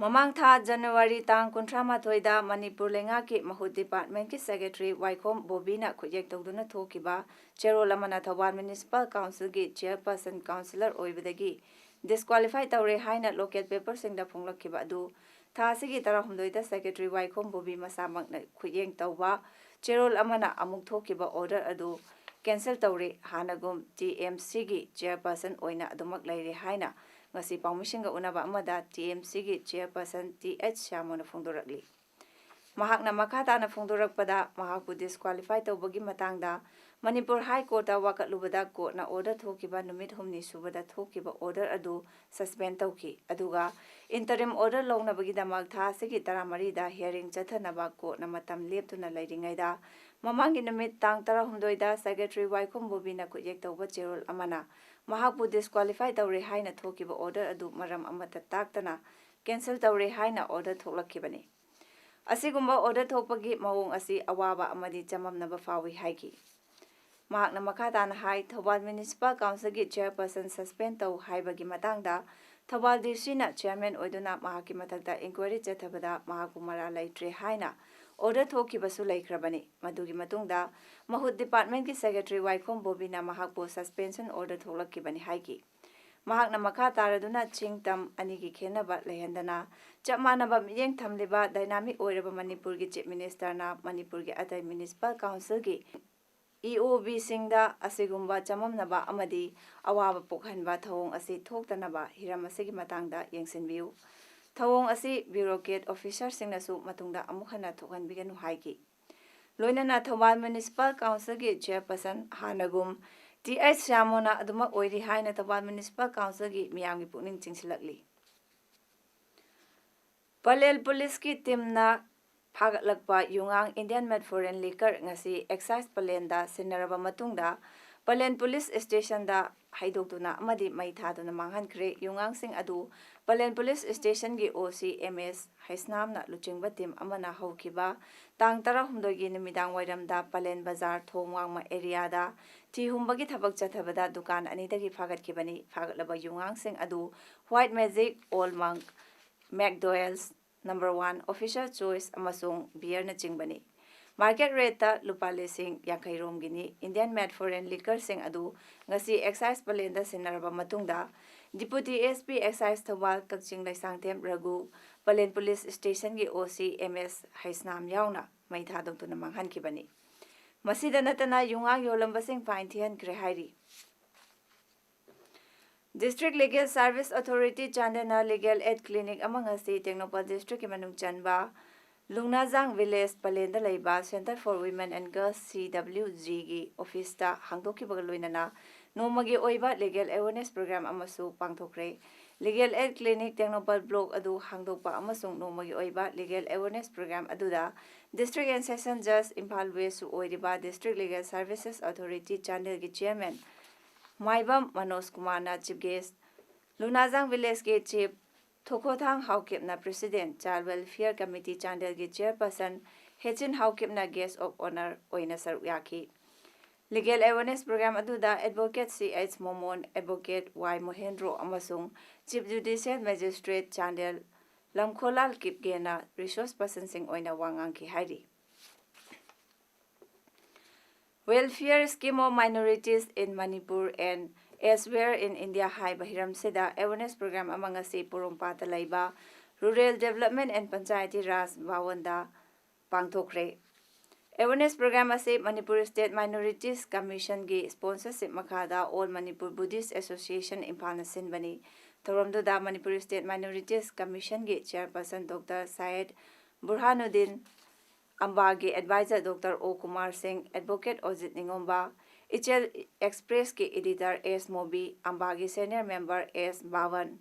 ꯃꯃꯥꯡ ꯊꯥ ꯖꯅꯋꯥꯔꯤ ꯇꯥꯡ ꯀꯨꯟꯊ꯭ꯔꯥ ꯃꯥꯊꯣꯏꯗ ꯃꯅꯤꯄꯨꯔ ꯂꯩꯉꯥꯛꯀꯤ ꯃꯍꯨꯠ ꯗꯤꯄꯥꯔꯠꯃꯦꯟꯠꯀꯤ ꯁꯦꯀ꯭ꯔꯦꯇꯔꯤ ꯋꯥꯏꯈꯣꯝ ꯕꯣꯕꯤꯅ ꯈꯨꯠꯌꯦꯛ ꯇꯧꯗꯨꯅ ꯊꯣꯛꯈꯤꯕ ꯆꯦꯔꯣꯜ ꯑꯃꯅ ꯊꯧꯕꯥꯜ ꯃ꯭ꯌꯨꯅꯤꯁꯤꯄꯥꯜ ꯀꯥꯎꯟꯁꯤꯜꯒꯤ ꯆꯤꯌꯔꯄꯔꯁꯟ ꯀꯥꯎꯟꯁꯤꯂꯔ ꯑꯣꯏꯕꯗꯒꯤ ꯗꯤꯁꯀ꯭ꯋꯥꯂꯤꯐꯥꯏ ꯇꯧꯔꯦ ꯍꯥꯏꯅ ꯂꯣꯀꯦꯜ ꯄꯦꯄꯔꯁꯤꯡꯗ ꯐꯣꯡꯂꯛꯈꯤꯕ ꯑꯗꯨ ꯊꯥ ꯑꯁꯤꯒꯤ ꯇꯔꯥꯍꯨꯝꯗꯣꯏꯗ ꯁꯦꯀ꯭ꯔꯦꯇꯔꯤ ꯋꯥꯏꯈꯣꯝ ꯕꯣꯕꯤ ꯃꯁꯥꯃꯛꯅ ꯈꯨꯠꯌꯦꯡ ꯇꯧꯕ ꯆꯦꯔꯣꯜ ꯑꯃꯅ ꯑꯃꯨꯛ ꯊꯣꯛꯈꯤꯕ ꯑꯣꯔꯗꯔ ꯑꯗꯨ ꯀꯦꯟꯁꯦꯜ ꯇꯧꯔꯦ꯫ ꯍꯥꯟꯅꯒꯨꯝ ꯇꯤ ꯑꯦꯝ ꯁꯤꯒꯤ ꯆꯤꯌꯔꯄꯔꯁꯟ ꯑꯣꯏꯅ ꯑꯗꯨꯃꯛ ꯂꯩꯔꯦ ꯍꯥꯏꯅ ꯉꯁꯤ ꯄꯥꯎꯃꯤꯁꯤꯡꯒ ꯎꯅꯕ ꯑꯃꯗ ꯇꯤ ꯑꯦꯝ ꯁꯤꯒꯤ ꯆꯤꯌꯔꯄꯔꯁꯟ ꯇꯤ ꯑꯩꯆ ꯁ꯭ꯌꯥꯃꯣꯅ ꯐꯣꯡꯗꯣꯔꯛꯂꯤ꯫ ꯃꯍꯥꯛꯅ ꯃꯈꯥ ꯇꯥꯅ ꯐꯣꯡꯗꯣꯔꯛꯄꯗ, ꯃꯍꯥꯛꯄꯨ ꯗꯤꯁꯀ꯭ꯋꯥꯂꯤꯐꯥꯏ ꯇꯧꯕꯒꯤ ꯃꯇꯥꯡꯗ ꯃꯅꯤꯄꯨꯔ ꯍꯥꯏ ꯀꯣꯔꯠꯇ ꯋꯥꯀꯠꯂꯨꯕꯗ ꯀꯣꯔꯠꯅ ꯑꯣꯔꯗꯔ ꯊꯣꯛꯈꯤꯕ ꯅꯨꯃꯤꯠ ꯍꯨꯝꯅꯤ ꯁꯨꯕꯗ ꯊꯣꯛꯈꯤꯕ ꯑꯣꯔꯗꯔ ꯑꯗꯨ ꯁꯁꯄꯦꯟ ꯇꯧꯈꯤ꯫ ꯑꯗꯨꯒ ꯏꯟꯇꯔꯤꯝ ꯑꯣꯔꯗꯔ ꯂꯧꯅꯕꯒꯤꯗꯃꯛ ꯊꯥ ꯑꯁꯤꯒꯤ ꯇꯔꯥꯃꯔꯤꯗ ꯍꯤꯌꯥꯔꯤꯡ ꯆꯠꯊꯅꯕ ꯀꯣꯔꯠꯅ ꯃꯇꯝ ꯂꯦꯞꯇꯨꯅ ꯂꯩꯔꯤꯉꯩꯗ, ꯃꯃꯥꯡꯒꯤ ꯅꯨꯃꯤꯠ ꯇꯥꯡ ꯇꯔꯥꯍꯨꯝꯗꯣꯏꯗ ꯁꯦꯀ꯭ꯔꯦꯇꯔꯤ ꯋꯥꯏꯈꯣꯝ ꯕꯣꯕꯤꯅ ꯈꯨꯠꯌꯦꯛ ꯇꯧꯕ ꯆꯦꯔꯣꯜ ꯑꯃꯅ ꯃꯍꯥꯛꯄꯨ ꯗꯤꯁꯀ꯭ꯋꯥꯂꯤꯐꯥꯏ ꯇꯧꯔꯦ ꯍꯥꯏꯅ ꯊꯣꯛꯈꯤꯕ ꯑꯣꯔꯗꯔ ꯑꯗꯨ ꯃꯔꯝ ꯑꯃꯠꯇ ꯇꯥꯛꯇꯅ ꯀꯦꯟꯁꯦꯜ ꯇꯧꯔꯦ ꯍꯥꯏꯅ ꯑꯣꯔꯗꯔ ꯊꯣꯛꯂꯛꯈꯤꯕꯅꯤ꯫ ꯑꯁꯤꯒꯨꯝꯕ ꯑꯣꯔꯗꯔ ꯊꯣꯛꯄꯒꯤ ꯃꯑꯣꯡ ꯑꯁꯤ ꯑꯋꯥꯕ ꯑꯃꯗꯤ ꯆꯃꯝꯅꯕ ꯐꯥꯎꯏ ꯍꯥꯏꯈꯤ꯫ ꯃꯍꯥꯛꯅ ꯃꯈꯥ ꯇꯥꯅ ꯍꯥꯏ, ꯊꯧꯕꯥꯜ ꯃ꯭ꯌꯨꯅꯤꯁꯤꯄꯥꯜ ꯀꯥꯎꯟꯁꯤꯜꯒꯤ ꯆꯤꯌꯔꯄꯔꯁꯟ ꯁꯁꯄꯦꯟ ꯇꯧ ꯍꯥꯏꯕꯒꯤ ꯃꯇꯥꯡꯗ ꯊꯧꯕꯥꯜ ꯗꯤ ꯁꯤꯅ ꯆꯤꯌꯔꯃꯦꯟ ꯑꯣꯏꯗꯨꯅ ꯃꯍꯥꯛꯀꯤ ꯃꯊꯛꯇ ꯏꯟꯀ꯭ꯋꯥꯏꯔꯤ ꯆꯠꯊꯕꯗ ꯃꯍꯥꯛꯄꯨ ꯃꯔꯥꯜ ꯂꯩꯇ꯭ꯔꯦ ꯍꯥꯏꯅ order ꯊꯣꯛꯈꯤꯕꯁꯨ ꯂꯩꯈ꯭ꯔꯕꯅꯤ꯫ ꯃꯗꯨꯒꯤ ꯃꯇꯨꯡꯗ ꯃꯍꯨꯠ departmentꯀꯤ secretary ꯋꯥꯏꯈꯣꯝ ꯕꯣꯕꯤꯅ ꯃꯍꯥꯛꯄꯨ suspension order ꯊꯣꯛꯂꯛꯈꯤꯕꯅꯤ ꯍꯥꯏꯈꯤ꯫ ꯃꯍꯥꯛꯅ ꯃꯈꯥ ꯇꯥꯔꯗꯨꯅ ꯆꯤꯡ ꯇꯝ ꯑꯅꯤꯒꯤ ꯈꯦꯟꯅꯕ ꯂꯩꯍꯟꯗꯅ ꯆꯞ ꯃꯥꯟꯅꯕ ꯃꯤꯠꯌꯦꯡ ꯊꯝꯂꯤꯕ dynamic ꯑꯣꯏꯔꯕ ꯃꯅꯤꯄꯨꯔꯒꯤ Chief Ministerꯅ ꯃꯅꯤꯄꯨꯔꯒꯤ ꯑꯇꯩ municipal councilꯒꯤ EOBꯁꯤꯡꯗ ꯑꯁꯤꯒꯨꯝꯕ ꯆꯃꯝꯅꯕ ꯑꯃꯗꯤ ꯑꯋꯥꯕ ꯄꯣꯛꯍꯟꯕ ꯊꯧꯑꯣꯡ ꯑꯁꯤ ꯊꯣꯛꯇꯅꯕ ꯍꯤꯔꯝ ꯑꯁꯤꯒꯤ ꯃꯇꯥꯡꯗ ꯌꯦꯡꯁꯤꯟꯕꯤꯌꯨ꯫ ꯊꯧꯑꯣꯡ ꯑꯁꯤ bureaucrat officerꯁꯤꯡꯅꯁꯨ ꯃꯇꯨꯡꯗ ꯑꯃꯨꯛ ꯍꯟꯅ ꯊꯣꯛꯍꯟꯕꯤꯒꯅꯨ ꯍꯥꯏꯈꯤ꯫ ꯂꯣꯏꯅꯅ ꯊꯧꯕꯥꯜ Municipal Councilꯒꯤ chairperson ꯍꯥꯟꯅꯒꯨꯝ ꯇꯤ ꯑꯩꯆ ꯁ꯭ꯌꯥꯃꯣꯅ ꯑꯗꯨꯃꯛ ꯑꯣꯏꯔꯤ ꯍꯥꯏꯅ ꯊꯧꯕꯥꯜ Municipal Councilꯒꯤ ꯃꯤꯌꯥꯝꯒꯤ ꯄꯨꯛꯅꯤꯡ ꯆꯤꯡꯁꯤꯜꯂꯛꯂꯤ꯫ ꯄꯂꯦꯜ ꯄꯨꯂꯤꯁꯀꯤ teamꯅ ꯐꯥꯒꯠꯂꯛꯄ ꯌꯨꯉꯥꯡ Indian made foreign liquor ꯉꯁꯤ excise ꯄꯂꯦꯟꯗ ꯁꯤꯟꯅꯔꯕ ꯃꯇꯨꯡꯗ, ꯄꯂꯦꯟ police stationꯗ ꯍꯩꯗꯣꯛꯇꯨꯅ ꯑꯃꯗꯤ ꯃꯩ ꯊꯥꯗꯨꯅ ꯃꯥꯡꯍꯟꯈ꯭ꯔꯦ꯫ ꯌꯨꯉꯥꯡꯁꯤꯡ ꯑꯗꯨ ꯄꯂꯦꯟ police stationꯒꯤ OC MS ꯍꯩꯁꯅꯥꯝꯅ ꯂꯨꯆꯤꯡꯕ team ꯑꯃꯅ ꯍꯧꯈꯤꯕ ꯇꯥꯡ ꯇꯔꯥꯍꯨꯝꯗꯣꯏꯒꯤ ꯅꯨꯃꯤꯗꯥꯡ ꯋꯥꯏꯔꯝꯗ ꯄꯂꯦꯟ ꯕꯖꯥꯔ ꯊꯣꯡ ꯋꯥꯡꯃ areaꯗ ꯊꯤ ꯍꯨꯝꯕꯒꯤ ꯊꯕꯛ ꯆꯠꯊꯕꯗ ꯗꯨꯀꯥꯟ ꯑꯅꯤꯗꯒꯤ ꯐꯥꯒꯠꯈꯤꯕꯅꯤ꯫ ꯐꯥꯒꯠꯂꯕ ꯌꯨꯉꯥꯡꯁꯤꯡ ꯑꯗꯨ White Magic, Old Monk, McDowell's number one, Officer Choice ꯑꯃꯁꯨꯡ beerꯅꯆꯤꯡꯕꯅꯤ꯫ Market rateꯇ ꯂꯨꯄꯥ ꯂꯤꯁꯤꯡ ꯌꯥꯡꯈꯩ ꯔꯣꯝꯒꯤꯅꯤ꯫ Indian made foreign liquorꯁꯤꯡ ꯑꯗꯨ ꯉꯁꯤ excise ꯄꯂꯦꯟꯗ ꯁꯤꯟꯅꯔꯕ ꯃꯇꯨꯡꯗ, Deputy SP Excise Thoubal Kakching Leishangthem Raghu, Pallel police stationꯒꯤ OC MS ꯍꯩꯁꯅꯥꯝ ꯌꯥꯎꯅ ꯃꯩ ꯊꯥꯗꯣꯛꯇꯨꯅ ꯃꯥꯡꯍꯟꯈꯤꯕꯅꯤ꯫ ꯃꯁꯤꯗ ꯅꯠꯇꯅ ꯌꯨꯉꯥꯡ ꯌꯣꯜꯂꯝꯕꯁꯤꯡ fine ꯊꯤꯍꯟꯈ꯭ꯔꯦ ꯍꯥꯏꯔꯤ꯫ District Legal Service Authority ꯆꯥꯟꯗꯦꯜꯅ legal aid clinic ꯑꯃ ꯉꯁꯤ ꯇꯦꯡꯅꯧꯄꯜ districtꯀꯤ ꯃꯅꯨꯡ ꯆꯟꯕ ꯂꯨꯡꯅꯥꯖꯥꯡ village ꯄꯂꯦꯟꯗ ꯂꯩꯕ Centre for Women and Girls CWGꯒꯤ officeꯇ ꯍꯥꯡꯗꯣꯛꯈꯤꯕꯒ ꯂꯣꯏꯅꯅ ꯅꯣꯡꯃꯒꯤ ꯑꯣꯏꯕ legal awareness program ꯑꯃꯁꯨ ꯄꯥꯡꯊꯣꯛꯈ꯭ꯔꯦ꯫ Legal aid clinic Tengnoupal block ꯑꯗꯨ ꯍꯥꯡꯗꯣꯛꯄ ꯑꯃꯁꯨꯡ ꯅꯣꯡꯃꯒꯤ ꯑꯣꯏꯕ legal awareness program ꯑꯗꯨꯗ District and Session Judge Imphal Westꯁꯨ ꯑꯣꯏꯔꯤꯕ District Legal Services Authority ꯆꯥꯟꯗꯦꯜꯒꯤ chairman ꯃꯥꯏꯕꯝ ꯃꯅꯣꯖ ꯀꯨꯃꯥꯔꯅ chief guest, ꯂꯨꯅꯥꯖꯥꯡ villageꯀꯤ chief ꯊꯣꯈꯣꯊꯥꯡ ꯍꯥꯎꯀꯤꯞꯅ president, Child Welfare Committee ꯆꯥꯟꯗꯦꯜꯒꯤ chairperson ꯍꯦꯆꯤꯟ ꯍꯥꯎꯀꯤꯞꯅ guest of honour ꯑꯣꯏꯅ ꯁꯔꯨꯛ ꯌꯥꯈꯤ꯫ Legal awareness program ꯑꯗꯨꯗ advocate ꯁꯤ ꯑꯩꯆ ꯃꯣꯃꯣꯟ, advocate ꯋꯥꯏ ꯃꯣꯍꯦꯟꯗ꯭ꯔꯣ ꯑꯃꯁꯨꯡ Chief Judicial Magistrate Chandel ꯂꯝꯈꯣꯂꯥꯜ ꯀꯤꯞꯒꯦꯅ resource personꯁꯤꯡ ꯑꯣꯏꯅ ꯋꯥ ꯉꯥꯡꯈꯤ ꯍꯥꯏꯔꯤ꯫ Welfare Scheme of Minorities in Manipur and Elsewhere in India ꯍꯥꯏꯕ ꯍꯤꯔꯝꯁꯤꯗ awareness program ꯑꯃ ꯉꯁꯤ ꯄꯣꯔꯣꯝꯄꯥꯠꯇ ꯂꯩꯕ Rural Development and Panchayati Raj ꯚꯋꯟꯗ ꯄꯥꯡꯊꯣꯛꯈ꯭ꯔꯦ꯫ Awareness program ꯑꯁꯤ Manipur State Minorities Commissionꯒꯤ sponsorship ꯃꯈꯥꯗ All Manipur Buddhist Association ꯏꯝꯐꯥꯜꯅ ꯁꯤꯟꯕꯅꯤ꯫ ꯊꯧꯔꯝꯗꯨꯗ Manipur State Minorities Commissionꯒꯤ chairperson Doctor Syed Burhanuddin, ꯑꯝꯕꯥꯒꯤ advisor Doctor O Kumar Singh, advocate Ojit Ningomba, Ichel Expressꯀꯤ editor S Mobi, ꯑꯝꯕꯥꯒꯤ senior member S Bhawan,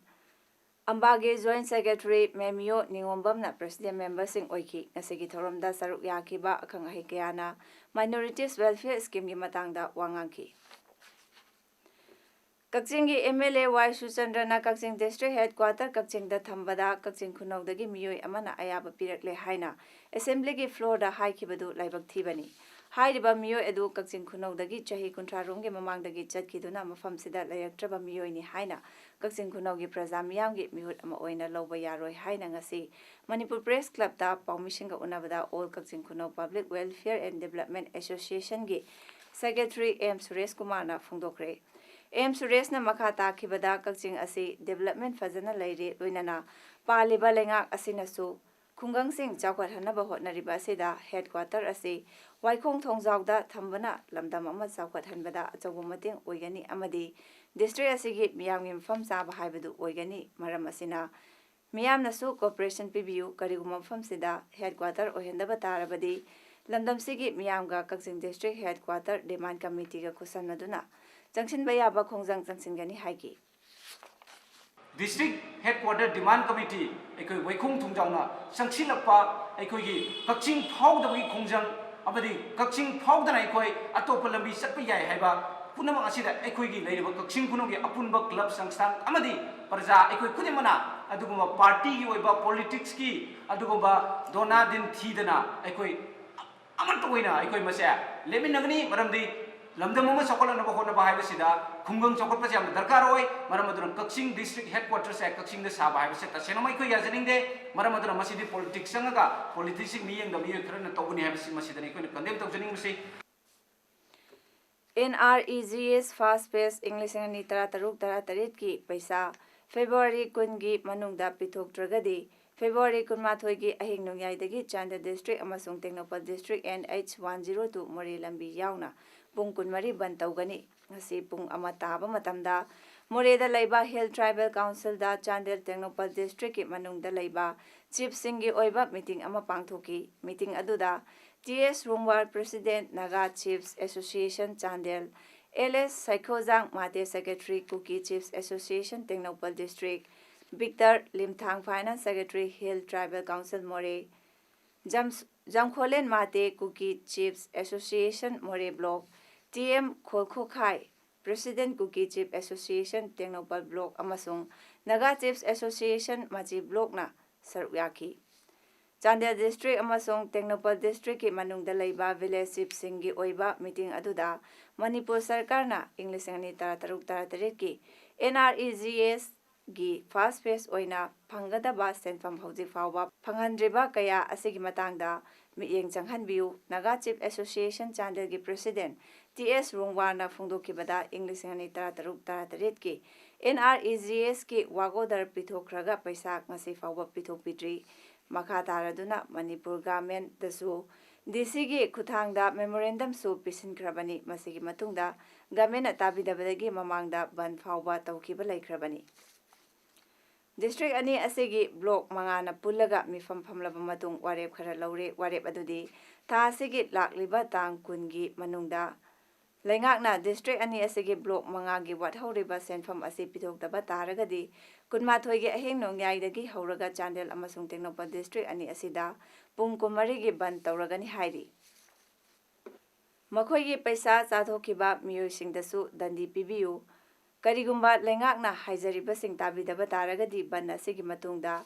ꯑꯝꯕꯥꯒꯤ joint secretary ꯃꯦꯃꯤꯌꯣ ꯅꯤꯉꯣꯝꯕꯝꯅ president memberꯁꯤꯡ ꯑꯣꯏꯈꯤ꯫ ꯉꯁꯤꯒꯤ ꯊꯧꯔꯝꯗ ꯁꯔꯨꯛ ꯌꯥꯈꯤꯕ ꯑꯈꯪ ꯑꯍꯩ ꯀꯌꯥꯅ minorities welfare schemeꯒꯤ ꯃꯇꯥꯡꯗ ꯋꯥ ꯉꯥꯡꯈꯤ꯫ ꯀꯛꯆꯤꯡꯒꯤ M L A Y ꯁꯨꯆꯟꯗ꯭ꯔꯅ Kakching district headquarter ꯀꯛꯆꯤꯡꯗ ꯊꯝꯕꯗ ꯀꯛꯆꯤꯡ ꯈꯨꯅꯧꯗꯒꯤ ꯃꯤꯑꯣꯏ ꯑꯃꯅ ꯑꯌꯥꯕ ꯄꯤꯔꯛꯂꯦ ꯍꯥꯏꯅ assemblyꯒꯤ floorꯗ ꯍꯥꯏꯈꯤꯕꯗꯨ ꯂꯥꯏꯕꯛ ꯊꯤꯕꯅꯤ꯫ ꯍꯥꯏꯔꯤꯕ ꯃꯤꯑꯣꯏ ꯑꯗꯨ ꯀꯛꯆꯤꯡ ꯈꯨꯅꯧꯗꯒꯤ ꯆꯍꯤ ꯀꯨꯟꯊ꯭ꯔꯥ ꯔꯣꯝꯒꯤ ꯃꯃꯥꯡꯗꯒꯤ ꯆꯠꯈꯤꯗꯨꯅ ꯃꯐꯝꯁꯤꯗ ꯂꯩꯔꯛꯇ꯭ꯔꯕ ꯃꯤꯑꯣꯏꯅꯤ ꯍꯥꯏꯅ ꯀꯛꯆꯤꯡ ꯈꯨꯅꯧꯒꯤ ꯄ꯭ꯔꯖꯥ ꯃꯤꯌꯥꯝꯒꯤ ꯃꯤꯍꯨꯠ ꯑꯃ ꯑꯣꯏꯅ ꯂꯧꯕ ꯌꯥꯔꯣꯏ ꯍꯥꯏꯅ ꯉꯁꯤ Manipur Press Clubꯇ ꯄꯥꯎꯃꯤꯁꯤꯡꯒ ꯎꯅꯕꯗ All Kakching ꯈꯨꯅꯧ Public Welfare and Development Associationꯒꯤ secretary M Suresh ꯀꯨꯃꯥꯔꯅ ꯐꯣꯡꯗꯣꯛꯈ꯭ꯔꯦ꯫ M ꯁꯨꯔꯦꯁꯅ ꯃꯈꯥ ꯇꯥꯈꯤꯕꯗ ꯀꯛꯆꯤꯡ ꯑꯁꯤ development ꯐꯖꯅ ꯂꯩꯔꯦ, ꯂꯣꯏꯅꯅ ꯄꯥꯜꯂꯤꯕ ꯂꯩꯉꯥꯛ ꯑꯁꯤꯅꯁꯨ ꯈꯨꯡꯒꯪꯁꯤꯡ ꯆꯥꯎꯈꯠꯍꯟꯅꯕ ꯍꯣꯠꯅꯔꯤꯕ ꯑꯁꯤꯗ headquarter ꯑꯁꯤ ꯋꯥꯏꯈꯣꯡ ꯊꯣꯡꯖꯥꯎꯗ ꯊꯝꯕꯅ ꯂꯝꯗꯝ ꯑꯃ ꯆꯥꯎꯈꯠꯍꯟꯕꯗ ꯑꯆꯧꯕ ꯃꯇꯦꯡ ꯑꯣꯏꯒꯅꯤ ꯑꯃꯗꯤ district ꯑꯁꯤꯒꯤ ꯃꯤꯌꯥꯝꯒꯤ ꯃꯐꯝ ꯆꯥꯕ ꯍꯥꯏꯕꯗꯨ ꯑꯣꯏꯒꯅꯤ꯫ ꯃꯔꯝ ꯑꯁꯤꯅ ꯃꯤꯌꯥꯝꯅꯁꯨ cooperation ꯄꯤꯕꯤꯌꯨ꯫ ꯀꯔꯤꯒꯨꯝꯕ ꯃꯐꯝꯁꯤꯗ headquarter ꯑꯣꯏꯍꯟꯗꯕ ꯇꯥꯔꯕꯗꯤ ꯂꯝꯗꯝꯁꯤꯒꯤ ꯃꯤꯌꯥꯝꯒ ꯀꯛꯆꯤꯡ district headquarter demand committeeꯒ ꯈꯨꯠꯁꯝꯅꯗꯨꯅ ꯆꯪꯁꯤꯟꯕ ꯌꯥꯕ ꯈꯣꯡꯖꯪ ꯆꯪꯁꯤꯟꯒꯅꯤ ꯍꯥꯏꯈꯤ꯫ District headquarter demand committee ꯑꯩꯈꯣꯏ ꯋꯥꯏꯈꯣꯡ ꯊꯣꯡꯖꯥꯎꯅ ꯆꯪꯁꯤꯜꯂꯛꯄ ꯑꯩꯈꯣꯏꯒꯤ ꯀꯛꯆꯤꯡ ꯐꯥꯎꯗꯕꯒꯤ ꯈꯣꯡꯖꯪ ꯑꯃꯗꯤ ꯀꯛꯆꯤꯡ ꯐꯥꯎꯗꯅ ꯑꯩꯈꯣꯏ ꯑꯇꯣꯞꯄ ꯂꯝꯕꯤ ꯆꯠꯄ ꯌꯥꯏ ꯍꯥꯏꯕ ꯄꯨꯝꯅꯃꯛ ꯑꯁꯤꯗ ꯑꯩꯈꯣꯏꯒꯤ ꯂꯩꯔꯤꯕ ꯀꯛꯆꯤꯡ ꯈꯨꯅꯧꯒꯤ ꯑꯄꯨꯟꯕ club ꯁꯪꯁꯊꯥꯟ ꯑꯃꯗꯤ ꯄ꯭ꯔꯖꯥ ꯑꯩꯈꯣꯏ ꯈꯨꯗꯤꯡꯃꯛꯅ ꯑꯗꯨꯒꯨꯝꯕ partyꯒꯤ ꯑꯣꯏꯕ politicsꯀꯤ ꯑꯗꯨꯒꯨꯝꯕ ꯗꯣꯅꯥ ꯗꯤꯟ ꯊꯤꯗꯅ ꯑꯩꯈꯣꯏ ꯑꯃꯠꯇ ꯑꯣꯏꯅ ꯑꯩꯈꯣꯏ ꯃꯁꯦ ꯂꯦꯞꯃꯤꯟꯅꯒꯅꯤ꯫ ꯃꯔꯝꯗꯤ ꯂꯝꯗꯝ ꯑꯃ ꯆꯥꯎꯈꯠꯂꯛꯅꯕ ꯍꯣꯠꯅꯕ ꯍꯥꯏꯕꯁꯤꯗ ꯈꯨꯡꯒꯪ ꯆꯥꯎꯈꯠꯄꯁꯦ ꯌꯥꯝꯅ ꯗꯔꯀꯥꯔ ꯑꯣꯏ꯫ ꯃꯔꯝ ꯑꯗꯨꯅ ꯀꯛꯆꯤꯡ district headquarters ꯁꯦ ꯀꯛꯆꯤꯡꯗ ꯁꯥꯕ ꯍꯥꯏꯕꯁꯦ ꯇꯁꯦꯡꯅꯃꯛ ꯑꯩꯈꯣꯏ ꯌꯥꯖꯅꯤꯡꯗꯦ꯫ ꯃꯔꯝ ꯑꯗꯨꯅ ꯃꯁꯤꯗꯤ politics ꯆꯪꯉꯒ politics ꯁꯤꯡ ꯃꯤꯠꯌꯦꯡꯗ ꯃꯤꯑꯣꯏ ꯈꯔꯅ ꯇꯧꯕꯅꯤ ꯍꯥꯏꯕꯁꯤ ꯃꯁꯤꯗꯅꯤ ꯑꯩꯈꯣꯏꯅ condemn ꯇꯧꯖꯅꯤꯡꯕꯁꯤ꯫ N R E G S first phase ꯏꯪ ꯂꯤꯁꯤꯡ ꯑꯅꯤ ꯇꯔꯥ ꯇꯔꯨꯛ ꯇꯔꯥ ꯇꯔꯦꯠꯀꯤ ꯄꯩꯁꯥ February ꯀꯨꯟꯒꯤ ꯃꯅꯨꯡꯗ ꯄꯤꯊꯣꯛꯇ꯭ꯔꯒꯗꯤ February ꯀꯨꯟꯃꯥꯊꯣꯏꯒꯤ ꯑꯍꯤꯡ ꯅꯣꯡꯌꯥꯏꯗꯒꯤ ꯆꯥꯟꯗꯦꯜ district ꯑꯃꯁꯨꯡ Tengnoupal district N H one zero two ꯃꯣꯔꯦ ꯂꯝꯕꯤ ꯌꯥꯎꯅ ꯄꯨꯡ ꯀꯨꯟꯃꯔꯤ ꯕꯟ ꯇꯧꯒꯅꯤ꯫ ꯉꯁꯤ ꯄꯨꯡ ꯑꯃ ꯇꯥꯕ ꯃꯇꯝꯗ ꯃꯣꯔꯦꯗ ꯂꯩꯕ Hill Tribal Council ꯗ ꯆꯥꯟꯗꯦꯜ ꯇꯦꯡꯅꯧꯄꯜ district ꯀꯤ ꯃꯅꯨꯡꯗ ꯂꯩꯕ chief ꯁꯤꯡꯒꯤ ꯑꯣꯏꯕ meeting ꯑꯃ ꯄꯥꯡꯊꯣꯛꯈꯤ꯫ Meeting ꯑꯗꯨꯗ T S Rungwar, President, Naga Chiefs Association, Chandel, L S ꯁꯩꯈꯣꯖꯥꯡ Mate, Secretary, Kuki Chiefs Association, Tengnoupal district, Victor Limthang, Finance Secretary, Hill Tribal Council, ꯃꯣꯔꯦ, ꯖꯝ-, ꯖꯝꯈꯣꯂꯦꯟ ꯃꯥꯇꯦ, Kuki Chiefs Association, ꯃꯣꯔꯦ Block, T M ꯈꯣꯜꯈꯣꯈꯥꯏ, President, Kuki Chiefs Association, Tengnoupal Block, ꯑꯃꯁꯨꯡ Naga Chiefs Association, ꯃꯆꯤ Block ꯅ ꯁꯔꯨꯛ ꯌꯥꯈꯤ꯫ Chandel district ꯑꯃꯁꯨꯡ Tengnoupal district ꯀꯤ ꯃꯅꯨꯡꯗ ꯂꯩꯕ village chief ꯁꯤꯡꯒꯤ ꯑꯣꯏꯕ meeting ꯑꯗꯨꯗ ꯃꯅꯤꯄꯨꯔ ꯁꯔꯀꯥꯔꯅ ꯏꯪ ꯂꯤꯁꯤꯡ ꯑꯅꯤ ꯇꯔꯥ ꯇꯔꯨꯛ ꯇꯔꯥ ꯇꯔꯦꯠꯀꯤ N R E G S ꯒꯤ first phase ꯑꯣꯏꯅ ꯐꯪꯒꯗꯕ ꯁꯦꯟꯐꯝ ꯍꯧꯖꯤꯛ ꯐꯥꯎꯕ ꯐꯪꯍꯟꯗ꯭ꯔꯤꯕ ꯀꯌꯥ ꯑꯁꯤꯒꯤ ꯃꯇꯥꯡꯗ ꯃꯤꯠꯌꯦꯡ ꯆꯪꯍꯟꯕꯤꯌꯨ꯫ Naga Chiefs Association ꯆꯥꯟꯗꯦꯜꯒꯤ President T S ꯔꯣꯡꯋꯥꯔꯅ ꯐꯣꯡꯗꯣꯛꯈꯤꯕꯗ, ꯏꯪ ꯂꯤꯁꯤꯡ ꯑꯅꯤ ꯇꯔꯥ ꯇꯔꯨꯛ ꯇꯔꯥ ꯇꯔꯦꯠꯀꯤ N R E G S ꯀꯤ work order ꯄꯤꯊꯣꯛꯈ꯭ꯔꯒ ꯄꯩꯁꯥ ꯉꯁꯤ ꯐꯥꯎꯕ ꯄꯤꯊꯣꯛꯄꯤꯗ꯭ꯔꯤ꯫ ꯃꯈꯥ ꯇꯥꯔꯗꯨꯅ ꯃꯅꯤꯄꯨꯔ government ꯗꯁꯨ D C ꯒꯤ ꯈꯨꯠꯊꯥꯡꯗ memorandum ꯁꯨ ꯄꯤꯁꯤꯟꯈ꯭ꯔꯕꯅꯤ꯫ ꯃꯁꯤꯒꯤ ꯃꯇꯨꯡꯗ government ꯅ ꯇꯥꯕꯤꯗꯕꯗꯒꯤ ꯃꯃꯥꯡꯗ ꯕꯟ ꯐꯥꯎꯕ ꯇꯧꯈꯤꯕ ꯂꯩꯈ꯭ꯔꯕꯅꯤ꯫ District ꯑꯅꯤ ꯑꯁꯤꯒꯤ block ꯃꯉꯥꯅ ꯄꯨꯜꯂꯒ ꯃꯤꯐꯝ ꯐꯝꯂꯕ ꯃꯇꯨꯡ ꯋꯥꯔꯦꯞ ꯈꯔ ꯂꯧꯔꯦ꯫ ꯋꯥꯔꯦꯞ ꯑꯗꯨꯗꯤ ꯊꯥ ꯑꯁꯤꯒꯤ ꯂꯥꯛꯂꯤꯕ ꯇꯥꯡ ꯀꯨꯟꯒꯤ ꯃꯅꯨꯡꯗ ꯂꯩꯉꯥꯛꯅ district ꯑꯅꯤ ꯑꯁꯤꯒꯤ block ꯃꯉꯥꯒꯤ ꯋꯥꯠꯍꯧꯔꯤꯕ ꯁꯦꯟꯐꯝ ꯑꯁꯤ ꯄꯤꯊꯣꯛꯇꯕ ꯇꯥꯔꯒꯗꯤ, ꯀꯨꯟꯃꯥꯊꯣꯏꯒꯤ ꯑꯍꯤꯡ ꯅꯣꯡꯌꯥꯏꯗꯒꯤ ꯍꯧꯔꯒ ꯆꯥꯟꯗꯦꯜ ꯑꯃꯁꯨꯡ ꯇꯦꯡꯅꯧꯄꯜ district ꯑꯅꯤ ꯑꯁꯤꯗ ꯄꯨꯡ ꯀꯨꯟꯃꯔꯤꯒꯤ ꯕꯟ ꯇꯧꯔꯒꯅꯤ ꯍꯥꯏꯔꯤ꯫ ꯃꯈꯣꯏꯒꯤ ꯄꯩꯁꯥ ꯆꯥꯊꯣꯛꯈꯤꯕ ꯃꯤꯑꯣꯏꯁꯤꯡꯗꯁꯨ ꯗꯟꯗꯤ ꯄꯤꯕꯤꯌꯨ꯫ ꯀꯔꯤꯒꯨꯝꯕ ꯂꯩꯉꯥꯛꯅ ꯍꯥꯏꯖꯔꯤꯕꯁꯤꯡ ꯇꯥꯕꯤꯗꯕ ꯇꯥꯔꯒꯗꯤ ꯕꯟ ꯑꯁꯤꯒꯤ ꯃꯇꯨꯡꯗ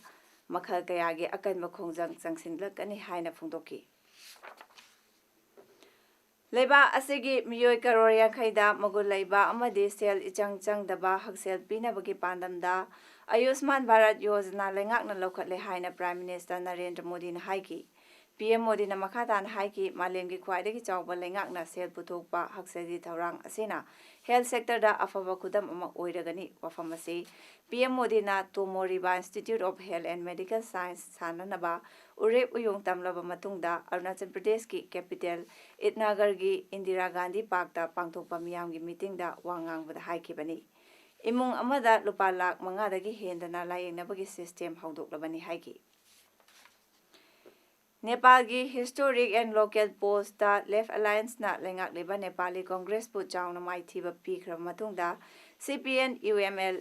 ꯃꯈꯜ ꯀꯌꯥꯒꯤ ꯑꯀꯟꯕ ꯈꯣꯡꯖꯪ ꯆꯪꯁꯤꯜꯂꯛꯀꯅꯤ ꯍꯥꯏꯅ ꯐꯣꯡꯗꯣꯛꯈꯤ꯫ ꯂꯩꯕꯥꯛ ꯑꯁꯤꯒꯤ ꯃꯤꯑꯣꯏ ꯀꯔꯣꯔ ꯌꯥꯡꯈꯩꯗ ꯃꯒꯨꯟ ꯂꯩꯕ ꯑꯃꯗꯤ ꯁꯦꯜ ꯏꯆꯪ ꯆꯪꯗꯕ ꯍꯛꯁꯦꯜ ꯄꯤꯅꯕꯒꯤ ꯄꯥꯟꯗꯝꯗ ꯑꯌꯨꯁꯃꯥꯟ ꯚꯥꯔꯠ ꯌꯣꯖꯅꯥ ꯂꯩꯉꯥꯛꯅ ꯂꯧꯈꯠꯂꯦ ꯍꯥꯏꯅ Prime Minister ꯅꯔꯦꯟꯗ꯭ꯔ ꯃꯣꯗꯤꯅ ꯍꯥꯏꯈꯤ꯫ ꯄꯤ ꯑꯦꯝ ꯃꯣꯗꯤꯅ ꯃꯈꯥ ꯇꯥꯅ ꯍꯥꯏꯈꯤ, ꯃꯥꯂꯦꯝꯒꯤ ꯈ꯭ꯋꯥꯏꯗꯒꯤ ꯆꯥꯎꯕ ꯂꯩꯉꯥꯛꯅ ꯁꯦꯜ ꯄꯨꯊꯣꯛꯄ ꯍꯛꯁꯦꯜꯒꯤ ꯊꯧꯔꯥꯡ ꯑꯁꯤꯅ health sector ꯗ ꯑꯐꯕ ꯈꯨꯗꯝ ꯑꯃ ꯑꯣꯏꯔꯒꯅꯤ꯫ ꯋꯥꯐꯝ ꯑꯁꯤ ꯄꯤ ꯑꯦꯝ ꯃꯣꯗꯤꯅ Tomo Riba Institute of Health and Medical Science ꯁꯥꯟꯅꯅꯕ ꯎꯔꯦꯞ ꯎꯌꯣꯡ ꯇꯝꯂꯕ ꯃꯇꯨꯡꯗ ꯑꯔꯨꯅꯥꯆꯜ ꯄ꯭ꯔꯗꯦꯁꯀꯤ capital ꯏꯇꯅꯥꯒꯔꯒꯤ ꯏꯟꯗꯤꯔꯥ ꯒꯥꯟꯙꯤ ꯄꯥꯔꯛꯇ ꯄꯥꯡꯊꯣꯛꯄ ꯃꯤꯌꯥꯝꯒꯤ ꯃꯤꯇꯤꯡꯗ ꯋꯥ ꯉꯥꯡꯕꯗ ꯍꯥꯏꯈꯤꯕꯅꯤ꯫ ꯏꯃꯨꯡ ꯑꯃꯗ ꯂꯨꯄꯥ ꯂꯥꯈ ꯃꯉꯥꯗꯒꯤ ꯍꯦꯟꯗꯅ ꯂꯥꯌꯦꯡꯅꯕꯒꯤ system ꯍꯧꯗꯣꯛꯂꯕꯅꯤ ꯍꯥꯏꯈꯤ꯫ ꯅꯦꯄꯥꯜꯒꯤ historic and local post ꯇ Left Alliance ꯅ ꯂꯩꯉꯥꯛꯂꯤꯕ ꯅꯦꯄꯥꯂꯤ ꯀꯣꯡꯒ꯭ꯔꯦꯁꯄꯨ ꯆꯥꯎꯅ ꯃꯥꯏꯊꯤꯕ ꯄꯤꯈ꯭ꯔꯕ ꯃꯇꯨꯡꯗ, C P N U M L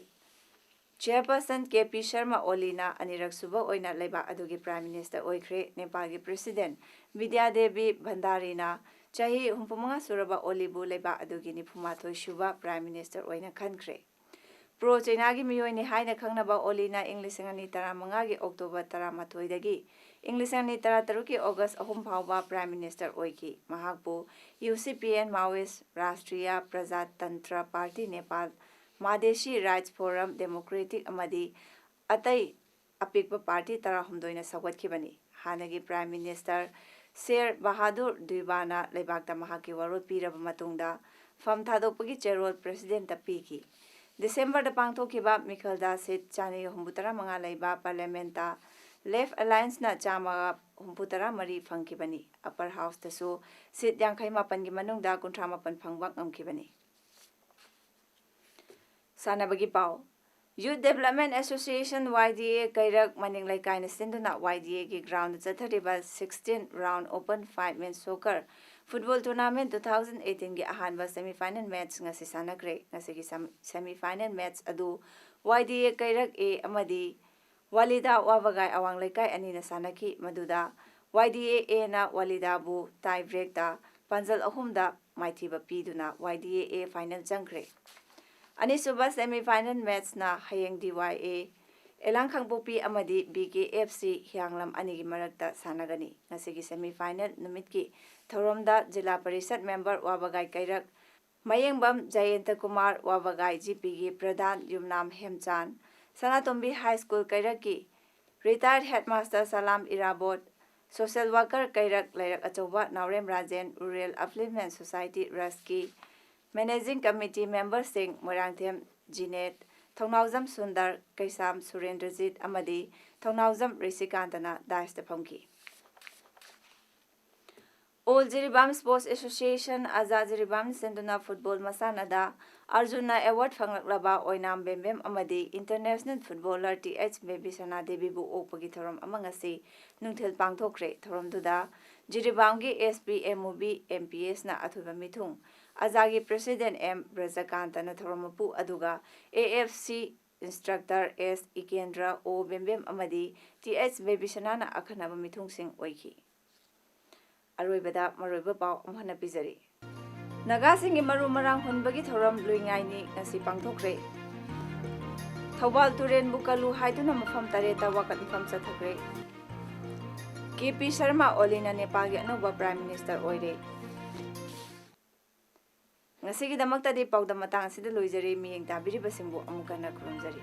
chairperson K P Sharma Oli ꯅ ꯑꯅꯤꯔꯛ ꯁꯨꯕ ꯑꯣꯏꯅ ꯂꯩꯕꯥꯛ ꯑꯗꯨꯒꯤ Prime Minister ꯑꯣꯏꯈ꯭ꯔꯦ꯫ ꯅꯦꯄꯥꯜꯒꯤ President ꯕꯤꯗ꯭ꯌꯥ ꯗꯦꯕꯤ ꯚꯟꯗꯥꯔꯤꯅ ꯆꯍꯤ ꯍꯨꯝꯐꯨ ꯃꯉꯥ ꯁꯨꯔꯕ ꯑꯣꯂꯤꯕꯨ ꯂꯩꯕꯥꯛ ꯑꯗꯨꯒꯤ ꯅꯤꯐꯨ ꯃꯥꯊꯣꯏ ꯁꯨꯕ Prime Minister ꯑꯣꯏꯅ ꯈꯟꯈ꯭ꯔꯦ꯫ Pro China ꯒꯤ ꯃꯤꯑꯣꯏꯅꯤ ꯍꯥꯏꯅ ꯈꯪꯅꯕ ꯑꯣꯂꯤꯅ ꯏꯪ ꯂꯤꯁꯤꯡ ꯑꯅꯤ ꯇꯔꯥꯃꯉꯥꯒꯤ October ꯇꯔꯥꯃꯥꯊꯣꯏꯗꯒꯤ ꯏꯪ ꯂꯤꯁꯤꯡ ꯑꯅꯤ ꯇꯔꯥꯇꯔꯨꯛꯀꯤ August ꯑꯍꯨꯝ ꯐꯥꯎꯕ Prime Minister ꯑꯣꯏꯈꯤ꯫ ꯃꯍꯥꯛꯄꯨ U C P N, Maoist Rashtriya Prajatantra Party Nepal, Madhesi Rights Forum, Democratic ꯑꯃꯗꯤ ꯑꯇꯩ ꯑꯄꯤꯛꯄ party ꯇꯔꯥꯍꯨꯝꯗꯣꯏꯅ ꯁꯧꯒꯠꯈꯤꯕꯅꯤ꯫ ꯍꯥꯟꯅꯒꯤ Prime Minister ꯁꯦꯔ ꯕꯍꯥꯗꯨꯔ ꯗ꯭ꯌꯨꯕꯥꯅ ꯂꯩꯕꯥꯛꯇ ꯃꯍꯥꯛꯀꯤ ꯋꯥꯔꯣꯜ ꯄꯤꯔꯕ ꯃꯇꯨꯡꯗ ꯐꯝ ꯊꯥꯗꯣꯛꯄꯒꯤ ꯆꯦꯔꯣꯜ President ꯇ ꯄꯤꯈꯤ꯫ December ꯗ ꯄꯥꯡꯊꯣꯛꯈꯤꯕ ꯃꯤꯈꯜꯗ seat ꯆꯥꯅꯤꯒ ꯍꯨꯝꯐꯨꯇꯔꯥ ꯃꯉꯥ ꯂꯩꯕ Parliament ꯇ Left Alliance ꯅ ꯆꯥꯝꯃꯒ ꯍꯨꯝꯐꯨꯇꯔꯥ ꯃꯔꯤ ꯐꯪꯈꯤꯕꯅꯤ꯫ Upper House ꯇꯁꯨ seat ꯌꯥꯡꯈꯩ ꯃꯥꯄꯟꯒꯤ ꯃꯅꯨꯡꯗ ꯀꯨꯟꯊ꯭ꯔꯥ ꯃꯥꯄꯟ ꯐꯪꯕ ꯉꯝꯈꯤꯕꯅꯤ꯫ ꯁꯥꯟꯅꯕꯒꯤ ꯄꯥꯎ꯫ Youth Development Association, Y D A, ꯀꯩꯔꯛ ꯃꯅꯤꯡ ꯂꯩꯀꯥꯏꯅ ꯁꯤꯟꯗꯨꯅ Y D A ꯒꯤ ground ꯗ ꯆꯠꯊꯔꯤꯕ sixteen round open five man soccer football tournament two thousand eighteen ꯒꯤ ꯑꯍꯥꯟꯕ semi final match ꯉꯁꯤ ꯁꯥꯟꯅꯈ꯭ꯔꯦ꯫ ꯉꯁꯤꯒꯤ sam-, semi final match ꯑꯗꯨ Y D A ꯀꯩꯔꯛ A ꯑꯃꯗꯤ ꯋꯥꯂꯤꯗꯥ ꯋꯥꯕꯒꯥꯏ ꯑꯋꯥꯡ ꯂꯩꯀꯥꯏ ꯑꯅꯤꯅ ꯁꯥꯟꯅꯈꯤ, ꯃꯗꯨꯗ Y D A A ꯅ ꯋꯥꯂꯤꯗꯥꯕꯨ tie break ꯇ ꯄꯥꯟꯖꯜ ꯑꯍꯨꯝꯗ ꯃꯥꯏꯊꯤꯕ ꯄꯤꯗꯨꯅ Y D A A final ꯆꯪꯈ꯭ꯔꯦ꯫ ꯑꯅꯤꯁꯨꯕ semi final match ꯅ ꯍꯌꯦꯡ D Y A ꯑꯦꯂꯥꯡ ꯈꯥꯡꯄꯣꯛꯄꯤ ꯑꯃꯗꯤ ꯕꯤ ꯀꯦ ꯑꯦꯐ ꯁꯤ ꯍꯤꯌꯥꯡꯂꯝ ꯑꯅꯤꯒꯤ ꯃꯔꯛꯇ ꯁꯥꯟꯅꯒꯅꯤ꯫ ꯉꯁꯤꯒꯤ semi final ꯅꯨꯃꯤꯠꯀꯤ ꯊꯧꯔꯝꯗ ꯖꯤꯂꯥ ꯄꯔꯤꯁꯠ member ꯋꯥꯕꯒꯥꯏ ꯀꯩꯔꯛ, ꯃꯌꯦꯡꯕꯝ ꯖꯌꯦꯟꯇ ꯀꯨꯃꯥꯔ, ꯋꯥꯕꯒꯥꯏ ꯖꯤ ꯄꯤꯒꯤ ꯄ꯭ꯔꯙꯥꯟ ꯌꯨꯝꯅꯥꯝ ꯍꯦꯝꯆꯥꯟ, ꯁꯅꯥꯇꯣꯝꯕꯤ High School ꯀꯩꯔꯛꯀꯤ retired headmaster ꯁꯂꯥꯝ ꯏꯔꯥꯕꯣꯠ, social worker ꯀꯩꯔꯛ ꯂꯩꯔꯛ ꯑꯆꯧꯕ ꯅꯥꯎꯔꯦꯝ Rajen, Rural Upliftment Society ꯔꯁꯀꯤ managing committee memberꯁꯤꯡ Moirangthem ꯖꯤꯅꯦꯠ, ꯊꯧꯅꯥꯎꯖꯝ ꯁꯨꯟꯗꯔ, ꯀꯩꯁꯥꯝ ꯁꯨꯔꯦꯟꯗ꯭ꯔꯖꯤꯠ ꯑꯃꯗꯤ ꯊꯧꯅꯥꯎꯖꯝ ꯔꯤꯁꯤꯀꯥꯟꯇꯅ dais ꯇ ꯐꯝꯈꯤ꯫ All Jiribam Sports Association, ꯑꯖꯥ ꯖꯤꯔꯤꯕꯥꯝ ꯁꯤꯟꯗꯨꯅ football ꯃꯁꯥꯟꯅꯗ ꯑꯔꯖꯨꯟꯅ award ꯐꯪꯂꯛꯂꯕ ꯑꯣꯏꯅꯥꯝ ꯕꯦꯝꯕꯦꯝ ꯑꯃꯗꯤ international footballer ꯇꯤ ꯑꯩꯆ ꯕꯦꯕꯤꯁꯅꯥ ꯗꯦꯕꯤꯕꯨ ꯑꯣꯛꯄꯒꯤ ꯊꯧꯔꯝ ꯑꯃ ꯉꯁꯤ ꯅꯨꯡꯊꯤꯜ ꯄꯥꯡꯊꯣꯛꯈ꯭ꯔꯦ꯫ ꯊꯧꯔꯝꯗꯨꯗ ꯖꯤꯔꯤꯕꯥꯝꯒꯤ ꯑꯦꯁ ꯄꯤ ꯑꯦꯝ ꯃꯨꯕꯤ ꯑꯦꯝ ꯄꯤ ꯑꯦꯁꯅ ꯑꯊꯣꯏꯕ ꯃꯤꯊꯨꯡ, ꯑꯖꯥꯒꯤ president ꯑꯦꯝ ꯕ꯭ꯔꯖꯀꯥꯟꯇꯅ ꯊꯧꯔꯝ ꯃꯄꯨ ꯑꯗꯨꯒ ꯑꯦ ꯑꯦꯐ ꯁꯤ instructor ꯑꯦꯁ ꯏꯀꯦꯟꯗ꯭ꯔ, ꯑꯣ ꯕꯦꯝꯕꯦꯝ ꯑꯃꯗꯤ ꯇꯤ ꯑꯩꯆ ꯕꯦꯕꯤꯁꯅꯥꯅ ꯑꯈꯟꯅꯕ ꯃꯤꯊꯨꯡꯁꯤꯡ ꯑꯣꯏꯈꯤ꯫ ꯑꯔꯣꯏꯕꯗ ꯃꯔꯨꯑꯣꯏꯕ ꯄꯥꯎ ꯑꯃꯨꯛ ꯍꯟꯅ ꯄꯤꯖꯔꯤ꯫ ꯅꯥꯒꯥꯁꯤꯡꯒꯤ ꯃꯔꯨ ꯃꯔꯥꯡ ꯍꯨꯟꯕꯒꯤ ꯊꯧꯔꯝ ꯂꯨꯏꯉꯥꯏꯅꯤ ꯉꯁꯤ ꯄꯥꯡꯊꯣꯛꯈ꯭ꯔꯦ꯫ ꯊꯧꯕꯥꯜ ꯇꯨꯔꯦꯟꯕꯨ ꯀꯜꯂꯨ ꯍꯥꯏꯗꯨꯅ ꯃꯐꯝ ꯇꯔꯦꯠꯇ ꯋꯥꯀꯠ ꯃꯤꯐꯝ ꯆꯠꯊꯈ꯭ꯔꯦ꯫ ꯀꯦ ꯄꯤ ꯁꯔꯃ ꯑꯣꯂꯤꯅ ꯅꯦꯄꯥꯜꯒꯤ ꯑꯅꯧꯕ Prime Minister ꯑꯣꯏꯔꯦ꯫ ꯉꯁꯤꯒꯤꯗꯃꯛꯇꯗꯤ ꯄꯥꯎꯗꯝ ꯃꯇꯥꯡ ꯑꯁꯤꯗ ꯂꯣꯏꯖꯔꯦ꯫ ꯃꯤꯠꯌꯦꯡ ꯇꯥꯕꯤꯔꯤꯕꯁꯤꯡꯕꯨ ꯑꯃꯨꯛ ꯍꯟꯅ ꯈꯨꯔꯨꯝꯖꯔꯤ꯫